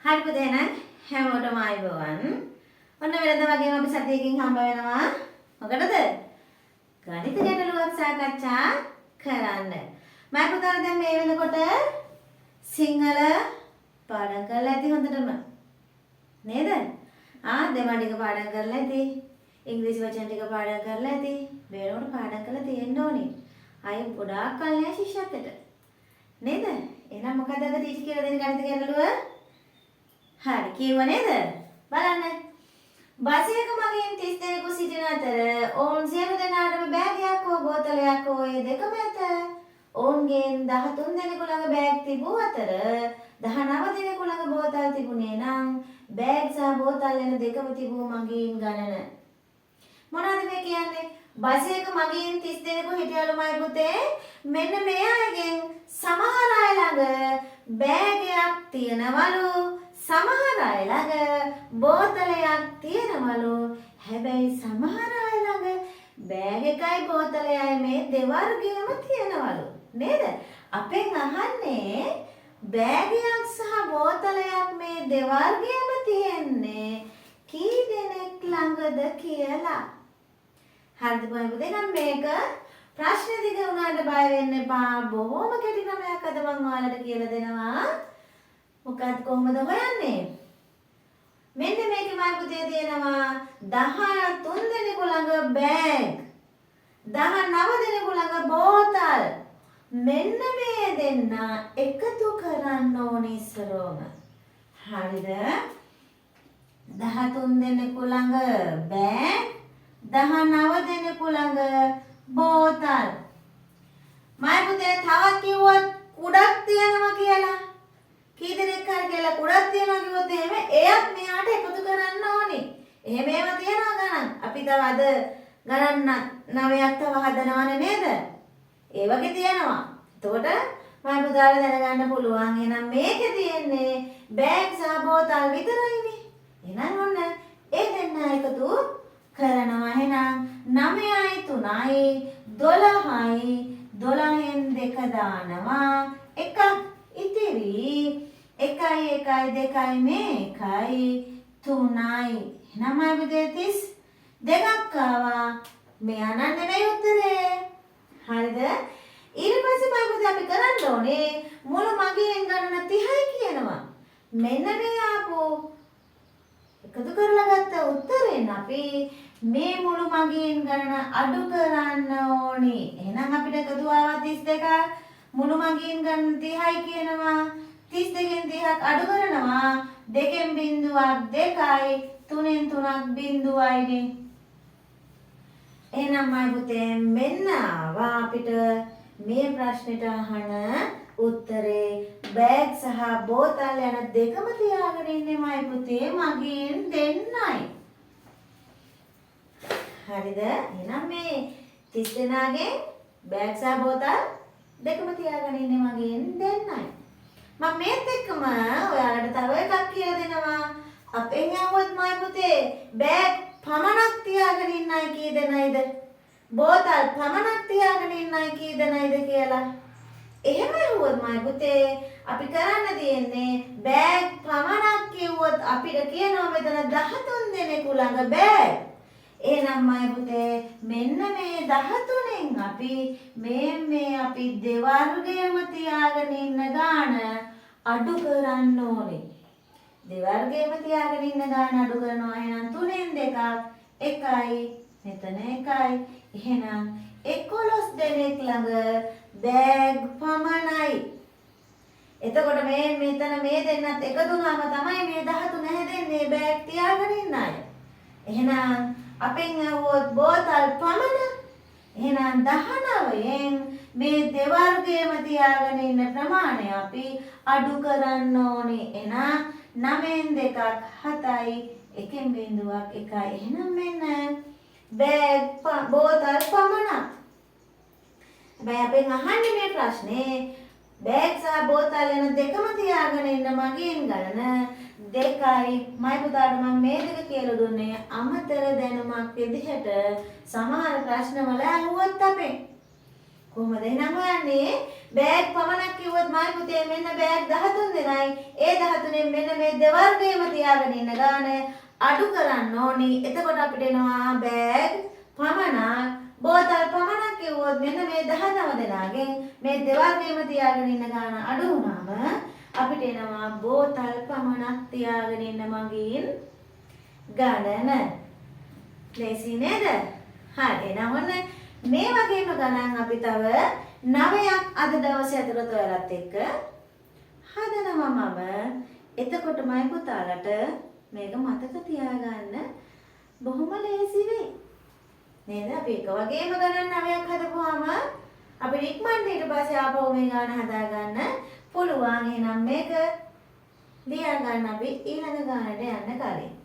හරි පුතේ, එහෙනම් හැමෝටම ආයුබෝවන්. ඔන්න වෙනද වගේම අපි සතියකින් හම්බ වෙනවා. මොකටද? ගණිත ගැටලුවක් සාකච්ඡා කරන්න. මම පුතාලා දැන් මේ වෙනකොට සිංහල පාඩම් කරලා ඇති හොඳටම. නේද? ආ, දෙමළ ටික පාඩම් කරලා ඇති. ඉංග්‍රීසි වචන ටික පාඩම් කරලා ඇති. මේ වෙනකොට පාඩම් කරලා තියෙන්න ඕනේ. ආයේ ගොඩාක් කල් නෑ ශිෂ්‍යත්වයට. නේද? එහෙනම් මොකද අද ටීචර් කියලා දෙන ගණිත ගැටලුව? හරි, කිව්ව නේද? බලන්න. බස් එක මගින් 30 දෙනෙකු සිටින අතර ඔවුන් සියලු දෙනාටම බෑගයක් හෝ බෝතලයක් හෝ ඒ දෙකම ඇත. ඔවුන්ගෙන් 13 දෙනෙකු ළඟ බෑග් තිබූ අතර 19 දෙනෙකු ළඟ බෝතල් තිබුණේ නම් බෑග් සහ බෝතල් යන දෙකම තිබූ මගීන් ගණන. මොනවද මේ කියන්නේ? බස් එක මගින් 30 දෙනෙකු හිටියලු මයි පුතේ. මෙන්න මේ අයගෙන් සමහර අය ළඟ බෑගයක් තියෙනවලු. සමහර අය ළඟ බෝතලයක් තියෙනවලු. හැබැයි සමහර අය ළඟ බෑග් එකයි බෝතලයයි මේ දෙවර්ගයම තියෙනවලු. නේද? අපෙන් අහන්නේ බෑගයක් සහ බෝතලයක් මේ දෙවර්ගයම තියෙන්නේ කී දෙනෙක් ළඟද කියලා. හරිද පුතේ? නම් මේක ප්‍රශ්න දිග වුණාට බය වෙන්න එපා. බොහොම කෙටි ක්‍රමයක් අද මම ඔයාලට කියලා දෙනවා. මොකක්ද, කොහොමද හොයන්නේ? මෙන්න මේකේ මයි පුතේ තියෙනවා 13 දෙනෙකු ළඟ බෑග්, 19 දෙනෙකු ළඟ බෝතල්. මෙන්න මේ දෙන්න එකතු කරන්න ඕනේ ඉස්සරෝම. හරිද? 13 දෙනෙකු ළඟ බෑග්, 19 දෙනෙකු ළඟ බෝතල්. මයි පුතේ, තවත් කිව්වොත් කුඩක් තියෙනවා කියලා. කී දෙනෙක් හරි කියලා කුඩක් තියනවා කිව්වොත් එහෙම එයත් මෙයාට එකතු කරන්න ඕනේ. එහෙම ඒවා තියනවා ගණන්. අපි තව අද ගණන් නවයක් තව හදනවනේ නේද? ඒ වගේ තියෙනවා. එතකොට මම පුතාලා දැනගන්න පුළුවන්. එහෙනම් මේකේ තියෙන්නේ බෑග් සහ බෝතල් විතරයිනේ. එහෙනම් ඔන්න ඒ දෙන්න එකතු කරනවා. එහෙනම් 9යි 3යි 12යි. 12න් දෙක දානවා, එකක් ඉතිරි. 1යි 1යි 2යි මේ 1යි 3යි. එහෙනම් අපි 32ක් ආවා. මෙයා නම් නෙමෙයි උත්තරේ. හරිද? ඊට පස්සේ මම පුතේ අපි කරන්න ඕනේ මුළු මගීන් ගණන 30යි කියනවා. මෙන්න මේ ආපු එකතු කරලා ගත්ත උත්තරෙන් අපි මේ මුළු මගීන් ගණන අඩු කරන්න ඕනේ. එහෙනම් අපිට එකතු ආවා 32ක්. මුළු මගීන් ගණන 30යි කියනවා. 32න් 30ක් අඩු කරනවා. දෙකෙන් බිංදුවක් දෙකයි, තුනෙන් තුනක් බිංදුවයිනේ. එහෙනම් මයි පුතේ, මෙන්න ආවා අපිට මේ ප්‍රශ්නෙට අහන උත්තරේ. බෑග් සහ බෝතල් යන දෙකම තියාගෙන ඉන්නේ මයි පුතේ මගීන් දෙන්නයි. හරිද? එහෙනම් මේ 30 දෙනාගෙන් බෑග් සහ බෝතල් දෙකම තියාගෙන ඉන්නේ මගීන් දෙන්නයි. මම මේත් එක්කම ඔයාලට තව එකක් කියලා දෙනවා. අපෙන් ඇහුවොත් මයි පුතේ බෑග් පමණක් තියාගෙන ඉන්න අය කී දෙනයිද? බෝතල් පමණක් තියාගෙන ඉන්න අය කී දෙනයිද කියලා. එහෙම ඇහුවොත් මයි පුතේ අපි කරන්න තියෙන්නේ බෑග් පමණක් කිව්වොත් අපිට කියනවා මෙතන 13 දෙනෙකු ළඟ බෑග්. එහෙනම් මයි පුතේ, මෙන්න මේ 13න් අපි මේ මේ අපි දෙවර්ගයම තියාගෙන ඉන්න ගාන අඩු කරන්න ඕනේ. දෙවර්ගයම තියාගෙන ඉන්න ගාන අඩු කරනවා. එහෙනම් තුනෙන් දෙකක් එකයි, මෙතන එකයි. එහෙනම් 11 දෙනෙක් ළඟ බෑග් පමණයි. එතකොට මේ මෙතන මේ දෙන්නත් එකතු වුණාම තමයි මේ 13 හැදෙන්නේ බෑග් තියාගෙන ඉන්න අය. එහෙනම් අපෙන් ඇහුවොත් බෝතල් පමණ, එහෙනම් 19න් මේ දෙවර්ගයම තියාගෙන ඉන්න ප්‍රමාණය අපි අඩු කරන්න ඕනේ. එහෙනම් 9න් දෙකක් 7යි, එකෙන් බිඳුවක් 1යි. එහෙනම් මෙන්න බෑග් බෝතල් පමණක්. හැබැයි අපෙන් අහන්නේ මේ ප්‍රශ්නේ බෑග් සහ බෝතල් යන දෙකම තියාගෙන ඉන්න මගීන් ගණන දෙකයි. මයි පුතාට මම මේ දෙක කියලා දුන්නේ අමතර දැනුමක් විදිහට. සමහර ප්‍රශ්නවල ඇහුවොත් අපෙන් කොහොමද එහෙනම් හොයන්නේ? බෑග් පමණක් කිව්වොත් මයි පුතේ මෙන්න බෑග් 13 දෙනයි. ඒ 13න් මෙන්න මේ දෙවර්ගයම තියාගෙන ඉන්න ගාන අඩු කරන්න ඕනි. එතකොට අපිට එනවා බෑග් පමණක්. බෝතල් පමණක් කිව්වොත් මෙන්න මේ 19 දෙනාගෙන් මේ දෙවර්ගයම තියාගෙන ඉන්න ගාන අඩු වුණාම අපිට එනවා බෝතල් පමණක් තියාගෙන ඉන්න මගින් ගණන. ලේසි නේද? හරි, එහෙනම් ඔන්න මේ වගේම ගණන් අපි තව 9ක් අද දවසේ ඇතුළත ඔයාලත් එක්ක හදනවා මම. එතකොට මයි පුතාලට මේක මතක තියාගන්න බොහොම ලේසි වෙයි. නේද? අපි එක වගේම ගණන් 9ක් හදපුවාම අපිට ඉක්මනට ඊට පස්සේ ආපහු මේ ගාන හදාගන්න පුළුවන්. එහෙනම් මේක ලියා ගන්න අපි ඊළඟ ගානට යන්න කලින්.